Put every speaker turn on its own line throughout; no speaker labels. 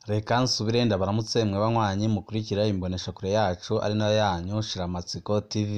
Reka nsubire ndabaramutse mwe banywanyi mukurikira imboneshakure yacu ari nayo yanyu Shiramatsiko TV.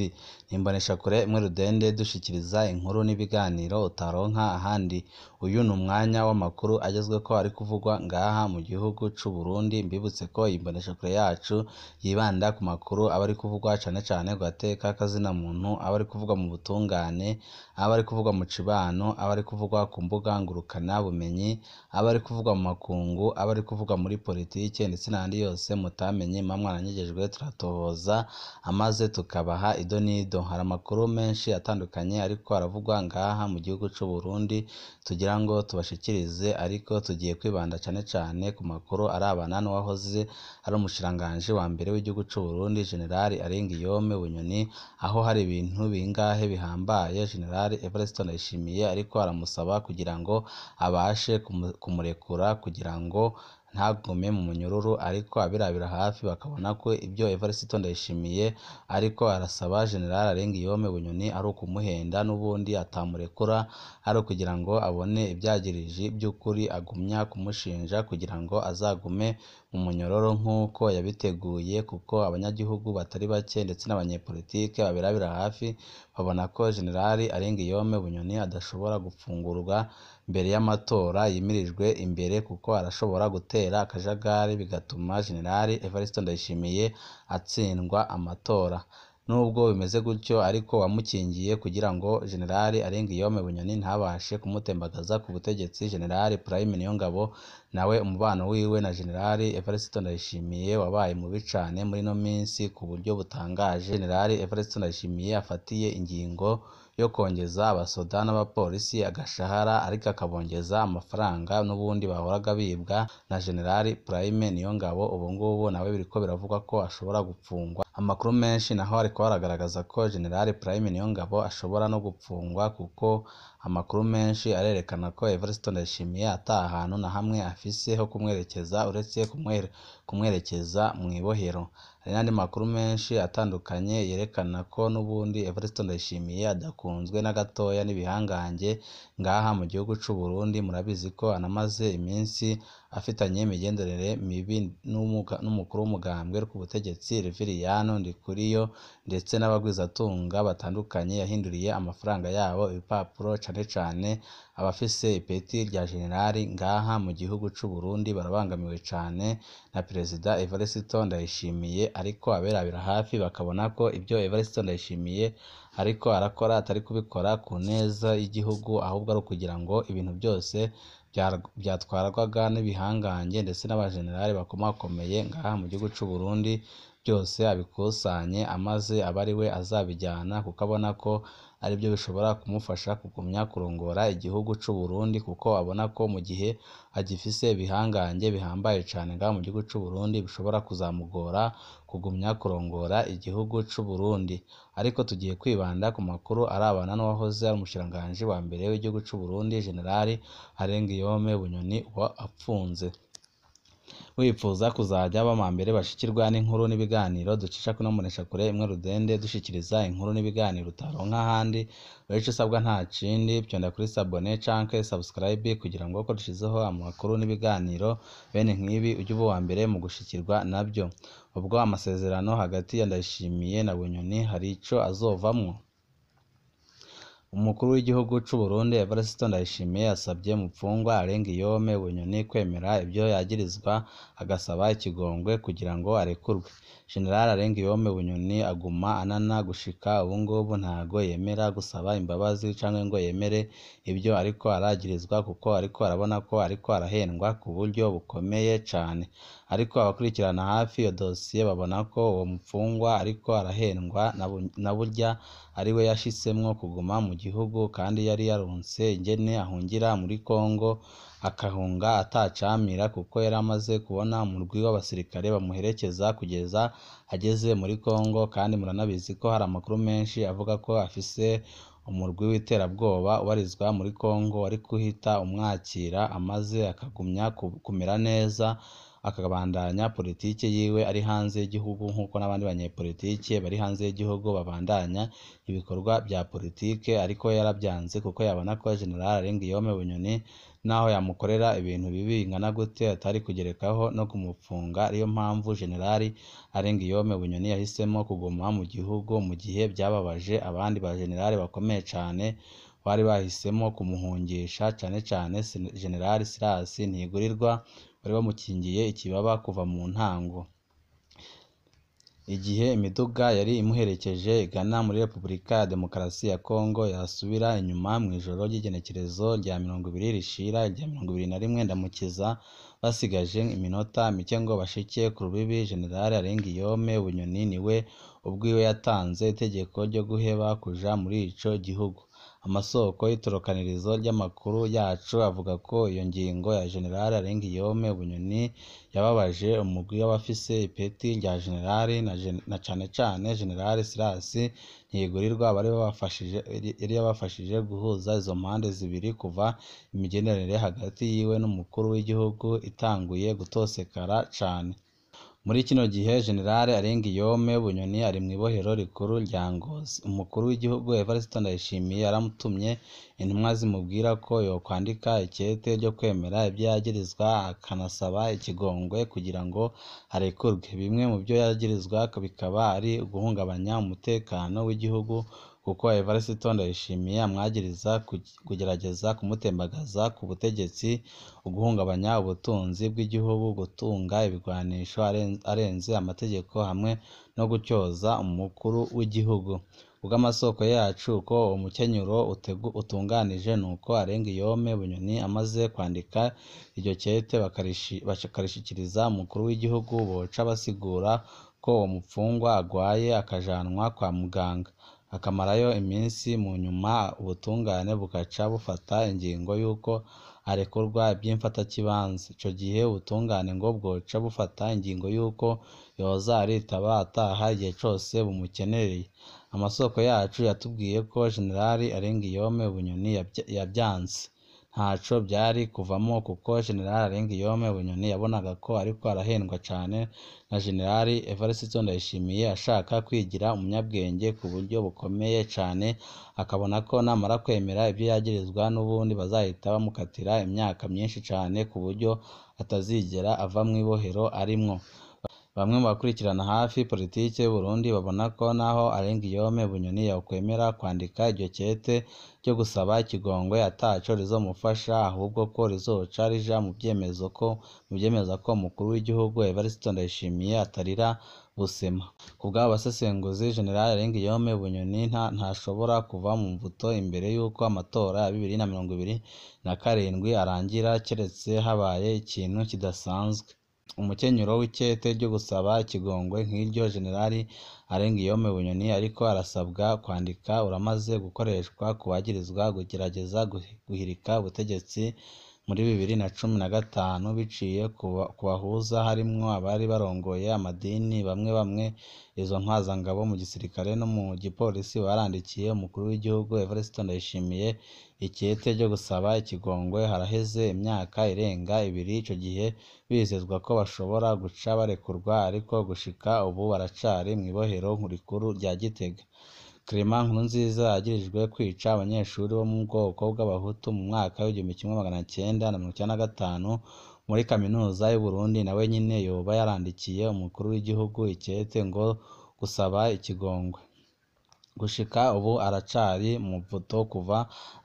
Ni imboneshakure imwe rudende dushikiriza inkuru n'ibiganiro utaronka ahandi. Uyu ni umwanya w'amakuru agezweko ari kuvugwa ngaha mu gihugu c'u Burundi. Mbibutse ko iyi mboneshakure yacu yibanda ku makuru aba ari kuvugwa cane cane ku gateka k'azina muntu, aba ari kuvugwa mu butungane, aba ari kuvugwa mu cibano, aba ari kuvugwa ku mbuga ngurukana bumenyi, aba ari kuvugwa mu makungu, aba ari kuvugwa muri politike ndetse n'ahandi yose mutamenye muba mwaranyegejwe, turatohoza amaze tukabaha ido n'ido. Hari amakuru menshi atandukanye ariko aravugwa ngaha mu gihugu c'u Burundi tugira ngo tubashikirize, ariko tugiye kwibanda cane cane ku makuru arabana n'uwahoze ari umushikiranganji wa mbere w'igihugu c'u Burundi General Arenguiyome Bunyoni, aho hari ibintu bingahe bihambaye General Evariste Ndayishimiye ariko aramusaba kugira ngo abashe kumurekura kugira ngo ntagume mu munyururu, ariko abirabira hafi bakabona ko ibyo Evariste Ndayishimiye ariko arasaba General Arenguiyome Bunyoni ari ukumuhenda n'ubundi atamurekura, ari ukugira ngo abone ivyagiriji vy'ukuri agumya kumushinja kugira ngo azagume mu munyororo nk'uko yabiteguye, kuko abanyagihugu batari bake ndetse n'abanyepolitike babirabira hafi babona ko General Arenguiyome Bunyoni adashobora gupfungurwa mbere y'amatora yimirijwe imbere, kuko arashobora gutera akajagari bigatuma General Evariste Ndayishimiye atsindwa amatora. Nubwo bimeze gutyo ariko uwamukingiye kugira ngo General Arenguiyome Bunyoni ntabashe kumutembagaza ku butegetsi, General Prime Niyongabo, nawe umubano wiwe na General Evariste Ndayishimiye wabaye mubi cane muri ino minsi ku buryo butangaje. General Evariste Ndayishimiye afatiye ingingo yo kongeza abasoda n'abapolisi agashahara, ariko akabongeza amafaranga n'ubundi bahoraga bibwa na General Prime Niyongabo. Ubu ngubu nawe biriko biravugwa ko ashobora gupfungwa. Amakuru menshi naho ariko aragaragaza ko General Prime Niyongabo ashobora no gupfungwa, kuko amakuru menshi arerekana ko Evariste Ndayishimiye ata hantu na hamwe afise ho kumwerekeza uretse kumwerekeza mw'ibohero. Hari n'andi makuru menshi atandukanye yerekana ko n'ubundi Evariste Ndayishimiye adakunzwe na gatoya n'ibihangange ngaha mu gihugu c'u Burundi. Murabizi ko anamaze iminsi afitanye imigenderanire mibi n'umukuru w'umugambwe ku butegetsi Reveriyano Ndikuriyo, ndetse n'abagwizatunga batandukanye yahinduriye amafaranga yabo ibipapuro, cane cane abafise ipeti rya generali ngaha mu gihugu c'u Burundi barabangamiwe cane na Perezida Evariste Ndayishimiye, ariko aberabira hafi bakabona ko ibyo Evariste Ndayishimiye ariko arakora atari kubikora ku neza y'igihugu, ahubwo ari ukugira ngo ibintu byose vyatwarwaga n'ibihangange ndetse n'abajenerali bakomakomeye ngaha mu gihugu c'u Burundi byose abikusanye amaze abe ari we azabijyana, kuko abona ko aribyo bishobora kumufasha kugumya kurongora igihugu c'u Burundi, kuko abona ko mu gihe agifise ibihangange bihambaye cane ngaha mu gihugu c'u Burundi bishobora kuzamugora kugumya kurongora igihugu c'u Burundi. Ariko tugiye kwibanda ku makuru arabana n'uwahoze ari umushikiranganji wa mbere w'igihugu c'u Burundi General Arenguiyome Bunyoni uba apfunze. Wipfuza kuzaja bama mbere bashikirwa n'inkuru n'ibiganiro ducisha kuno mboneshakure imwe rudende dushikiriza inkuru n'ibiganiro utaronka ahandi, wewe ico usabwa nta kindi, fyonda kuri sabone canke subscribe kugira ngo ko dushizeho amakuru n'ibiganiro bene nk'ibi ujye uba uwa mbere mu gushikirwa navyo. Ubwo amasezerano hagati ya Ndayishimiye na Bunyoni hari ico azovamwo? Umukuru w'igihugu c'u Burundi Evariste Ndayishimiye yasavye mupfungwa Arenguiyome Bunyoni kwemera ivyo yagirizwa, agasaba ikigongwe kugira ngo arekurwe. General Arenguiyome Bunyoni aguma anana gushika ubungubu, ntago yemera gusaba imbabazi canke ngo yemere ivyo ariko aragirizwa, kuko ariko arabona ko ariko arahendwa ku buryo bukomeye cane. Ariko abakurikirana hafi iyo dosiye babona ko uwo mupfungwa ariko arahendwa na burya ariwe yashisemwo kuguma mu gihugu, kandi yari yaronse ingene ahungira muri Kongo akahunga atacamira, kuko yari amaze kubona umurwi w'abasirikare bamuherekeza kugeza ageze muri Kongo. Kandi muranabizi ko hari amakuru menshi avuga ko afise umurwi w'iterabwoba ubarizwa muri Kongo wari guhita umwakira amaze akagumya kumera neza, akabandanya politike yiwe ari hanze y'igihugu nk'uko n'abandi banyepolitike bari hanze y'igihugu babandanya ibikorwa vya politike, ariko yaravyanze kuko yabona ko General Alain Guillaume Bunyoni naho yamukorera ibintu bibi bingana gute atari kugerekaho no kumupfunga. Ariyo mpamvu General Alain Guillaume Bunyoni yahisemo kuguma mu gihugu mu gihe vyababaje abandi ba general bakomeye cane bari bahisemo kumuhungisha, cane cane General Silas Ntigurirwa wari wamukingiye ikibaba kuva mu ntango. Igihe imiduga yari imuherekeje igana muri Repubulika ya Demokarasi ya Kongo yasubira inyuma mw'ijoro ry'igenekerezo rya 20 rishira irya 21 Ndamukiza, basigaje iminota mike ngo bashike ku rubibi, General Alain Guillaume Bunyoni niwe ubwiwe yatanze itegeko ryo guheba kuja muri ico gihugu. Amasoko y'itorokanirizo ry'amakuru yacu avuga ko iyo ngingo ya General Alain Guillaume Bunyoni yababaje umugwi w'abafise ipeti rya General na cane cane General Silas Ntigurirwa yari yabafashije guhuza izo mpande zibiri kuva imigenderanire hagati yiwe n'umukuru w'igihugu itanguye gutosekara cane. Muri kino gihe General Alain Guillaume Bunyoni ari mw'ibohero rikuru rya Ngozi. Umukuru w'igihugu Evariste Ndayishimiye yaramutumye intumwa zimubwira ko yokwandika ikete ryo kwemera ivyo yagirizwa akanasaba ikigongwe kugira ngo arekurwe. Bimwe mu vyo yagirizwa bikaba ari uguhungabanya umutekano w'igihugu, kuko Evariste Ndayishimiye amwagiriza kugerageza kumutembagaza ku butegetsi, uguhungabanya ubutunzi bw'igihugu, gutunga ibigwanisho arenze amategeko hamwe no gutyoza umukuru w'igihugu. Kubw'amasoko yacu uko uwo mukenyuro utunganije nuko Alain Guillaume Bunyoni amaze kwandika iryo kete bakarishikiriza umukuru w'igihugu, boca basigura ko uwo mupfungwa agwaye akajanwa kwa muganga akamarayo iminsi, mu nyuma ubutungane bugaca bufata ingingo y'uko arekurwa ivy'imfatakibanza. Ico gihe ubutungane ngo bwoca bufata ingingo y'uko yoza aritaba ataha igihe cose bumukenereye. Amasoko yacu yatubwiye ko General Alain Guillaume Bunyoni yavyanse, ntaco vyari kuvamwo kuko General Alain Guillaume Bunyoni yabonaga ko ariko arahendwa cane na General Evariste Ndayishimiye ashaka kwigira umunyabwenge ku buryo bukomeye cane, akabona ko namara kwemera ivyo yagirizwa n'ubundi bazahita bamukatira imyaka myinshi cane ku buryo atazigera ava mw'ibohero arimwo. Bamwe mu bakurikirana hafi politike y'Uburundi babona ko naho Alain Guillaume Bunyoni yokwemera kwandika iryo kete ryo gusaba ikigongwe ataco rizomufasha, ahubwo ko rizoca rija mu vyemeza ko umukuru w'igihugu Evariste Ndayishimiye atarira busema. Kubw'abo basesenguzi, General Alain Guillaume Bunyoni ntashobora kuva mu mvuto imbere y'uko amatora ya 2027 arangira, keretse habaye ikintu kidasanzwe. Umukenyuro w'ikete ryo gusaba ikigongwe nk'iryo General Alain Guillaume Bunyoni ariko arasabwa kwandika uramaze gukoreshwa ku bagirizwa kugerageza guhirika ubutegetsi muri 2015 biciye ku bahuza harimwo abari barongoye amadini bamwe bamwe. Izo ntwazangabo mu gisirikare no mu gipolisi barandikiye umukuru w'igihugu Evariste Ndayishimiye ikete ryo gusaba ikigongwe haraheze imyaka irenga ibiri. Ico gihe bizezwa ko bashobora guca barekurwa, ariko gushika ubu baracari mw'ibohero rikuru rya Gitega. Clement Nkurunziza yagirijwe kwica abanyeshuri bo mu bwoko bw'Abahutu mu mwaka w'1995 muri kaminuza y'Uburundi, nawe nyene yoba yarandikiye umukuru w'igihugu ikete ngo gusaba ikigongwe. Gushika ubu aracari mu mvuto kuva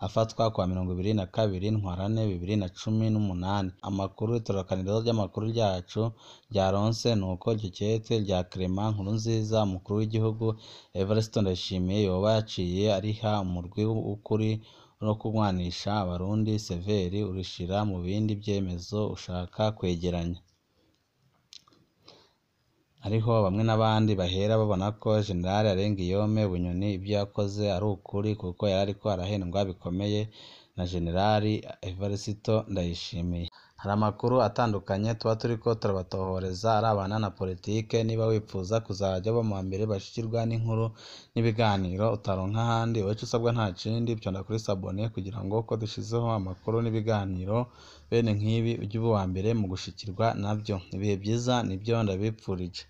afatwa kwa 22 Ntwarante 2018. Amakuru itorokanirizo ry'amakuru ryacu ryaronse nuko iryo kete rya Clement Nkurunziza umukuru w'igihugu Evariste Ndayishimiye yoba yaciye ariha umurwi w'ukuri no kunywanisha Abarundi Severi urishira mu bindi vyemezo ushaka kwegeranya. Ariho bamwe n'abandi bahera babona ko General Alain Guillaume Bunyoni ivyo yakoze ari ukuri, kuko yarariko arahendwa bikomeye na Generali Evariste Ndayishimiye. Hari amakuru atandukanye tuba turiko turabatohoreza arabana na politike. Niba wipfuza kuzaja uba muwa mbere bashikirwa n'inkuru n'ibiganiro utaronka ahandi, wowe ico usabwa nta kindi, fyonda kuri sabone kugira ngo uko dushizeho amakuru n'ibiganiro bene nk'ibi ujye uba uwa mbere mu gushikirwa navyo. Ibihe vyiza nivyo ndabipfurije.